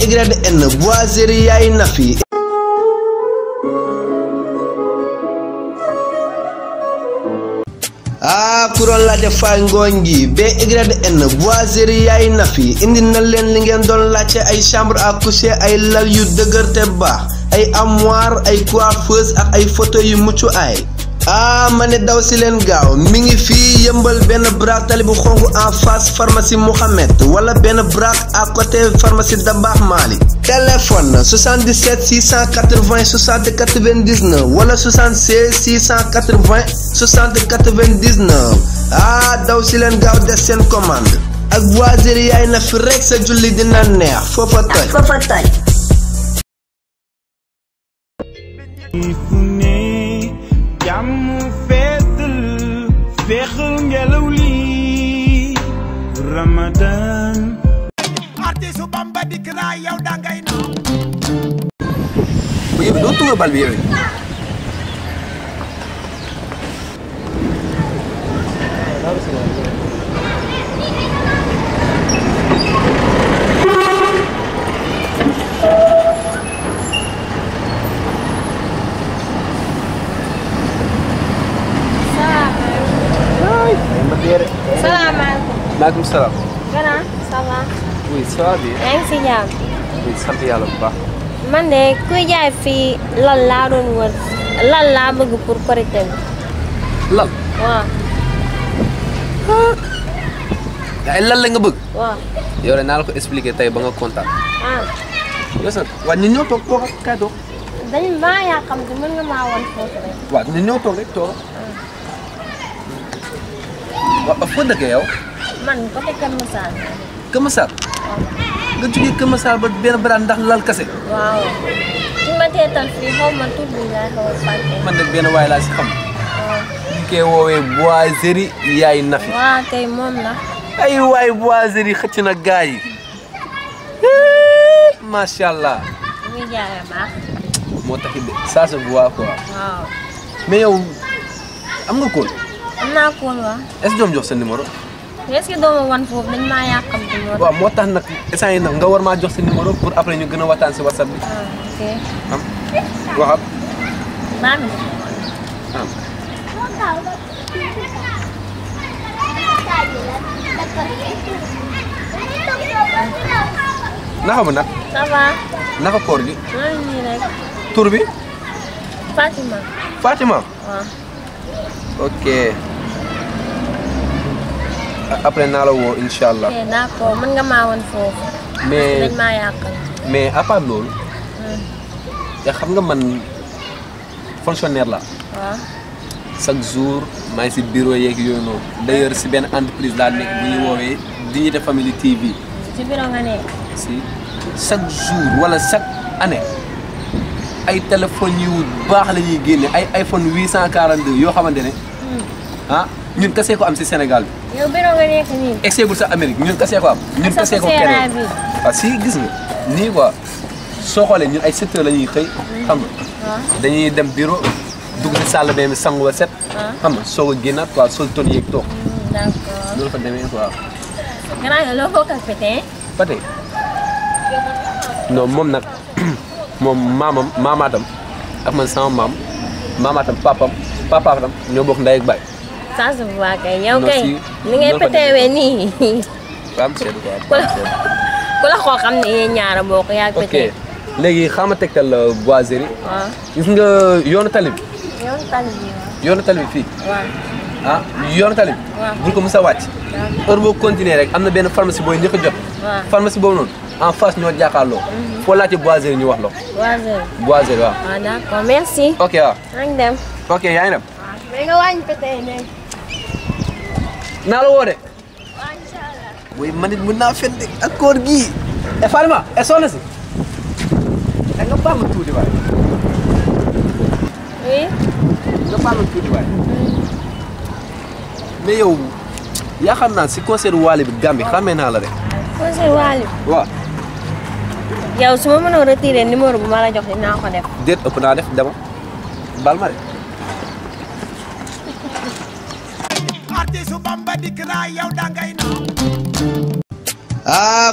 BYN Boiserie yaay Nafi. Kuron la defay ngooñ gi BYN Boiserie yaay Nafi indi na leen li ngeen doon laajte ay chambre à coucher ay lal yu dëgër te baax ay armoire ay coiffeuse ak ay fauteuil yu mucc ay ma ne daw si leen gaaw mi ngi fii Yëmbal benn braak tali bu xonk en face pharmacie Mohamed wala benn braak à côté pharmacie Dabakh Mali. Téléphone 77 680 60 99 wala 76 680 60 99 daw si leen gaaw des seen commande ak Boiserie yaay Nafi rek sa julli dina neex foofa toj. Ramadan artisu Bamba dik na yow da ngay no bu yeb do tuga bal bi yow Maaleykum salaam. Gannaaw ça va. Oui ça va bien. yaa ngi si jàmm. Oui sant yàlla bu baax. man de kuy jaay fii lal laa doon wër lal laa bëgg pour Korité bi. lal. waaw. ay lal la nga bëgg. waaw. yow de naa la ko expliquer tey ba nga kontaan. yow sax waaw ñu ñëw toog toog kay toog. dañu maa yaa xam te mën nga maa wan foofu rek. waaw ñu ñëw toog rek toog. waaw foo dëkk yow. man côté Kër Massar. Kër Massar. nga jógee Kër Massar ba benn baraan ndax lal kase. waaw. ci ma teetal fii xaw ma tur bi laa xaw a fàtte. man de benn waay laa si xam. waaw. ñu koy woowee Boiserie yaay Nafi. waaw kay moom la. ay waay Boiserie xëcc na gaa yi. macha allah. muy jaay baax. moo taxit de ça se voit quoi. waaw. mais yow am nga kóol. am naa kóol waa. est-ce que doom jox sa numéro. est-ce que doo ma wan foofu dañ maa yàqam te moo. waaw moo tax nag instant yii nag nga war maa jox sa numéro pour après ñu gën a waxtaan si WhatsApp bi. ok. am waxal. baax na. naka mu nag. ça va. naka koor gi. maa ngi nii rek. tur bi. Fatima. Fatima. waaw. ok. après naa la woo incha allah. ok d'accord mën nga maa wan foofu. mais dañ maa yàqal. mais à part loolu. te xam nga man fonctionnaire la. waaw. chaque jour maa ngi si bureau yeeg yooyu noonu. d'ailleurs si benn entreprise laa nekk bu ñuy woowee Dignité Family TV. ci bureau nga nekk. si chaque jour wala chaque année ay téléphones yu baax la ñuy génne ay iPhone 842 yoo xamante ne ñun kese ko am si Sénégal bi. yow bureau nga nekk nii. exeegul sa Amérique ñun kese ko am. ñun kese ko keneen waaw si gis nga nii quoi soo xoolee ñun ay secteur la ñuy xëy. xam nga dañuy dem bureau dugg si salle bi sangu ba set. xam nga soog a génnaat quoi sol ton yeeg toog. d'accord loolu fa demee quoi. gannaaw yow loo bokk ak Pétin. Pétin non moom nag moom maamaatam ak man sama maamaatam papaam ñoo bokk ndey ak baay. ça se voit kay yow non kay. si ni ngay pétéwee nii. am seedu quoi. ku la xoo xam ne yéen ñaara bokk yaa ak Pétin. ok léegi xama tegtal Boiserie. waaw. gis nga yoonu tali bi. yoonu tali bi yoonu tali bi fii. waaw. yoonu tali bi. waaw. bul ko mos a wàcc. heure boo continuer rek am na benn pharmacie booy njëkk a jot. waaw. pharmacie boobu noonu en face ñoo jàkkaarloo. foo laajte Boiserie ñu wax la ko. Boiserie waaw. waaw d'accord merci. ok waaw. maa ngi dem. ok yaa ngi dem. waaw mais nga wàññi Pétin léegi. naa la woo de. waaw incha allah. oui man it mën naa fente ak koor gii. Fatima soxna si. da nga baal ma tuuti waay. oui. nga baal ma tuuti waay. mais yow yaakaar naa si concert Wally bi Gambie xamee naa la de. concert Wally. waaw. yow su ma mënoon retiré numéro bu ma la jox dinaa ko def. déet ëpp naa def dama baal ma de. artisu Bamba dik na yow da ngay no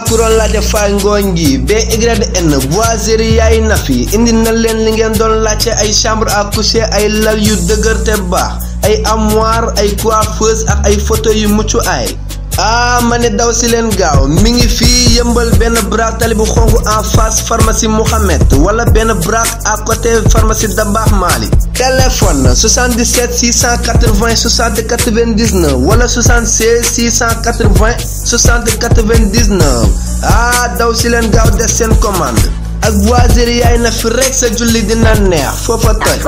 kuroon laajte fay ngooñ gi BYN boiserie yaay Nafi indi na leen li ngeen doon laajte ay chambre à coucher ay lal yu dëgër te baax ay armoire ay coiffeuse ak ay fauteuil yu mucc ay ma ne daw si leen gaaw mi ngi fii Yëmbal benn baraak tali bu xonk en face pharmacie Mouhamed wala benn baraak à côté pharmacie Dabakh Mali. Téléphone 77 680 60 99 wala 76 680 60 99 daw si leen gaaw des seen commande ak boiserie yaay Nafi rek sa julli dina neex foofa toj.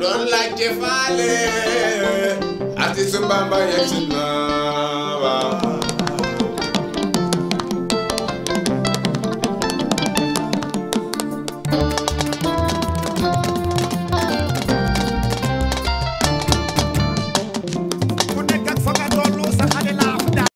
Don laajte faale artiste Bamba yegsi na waaw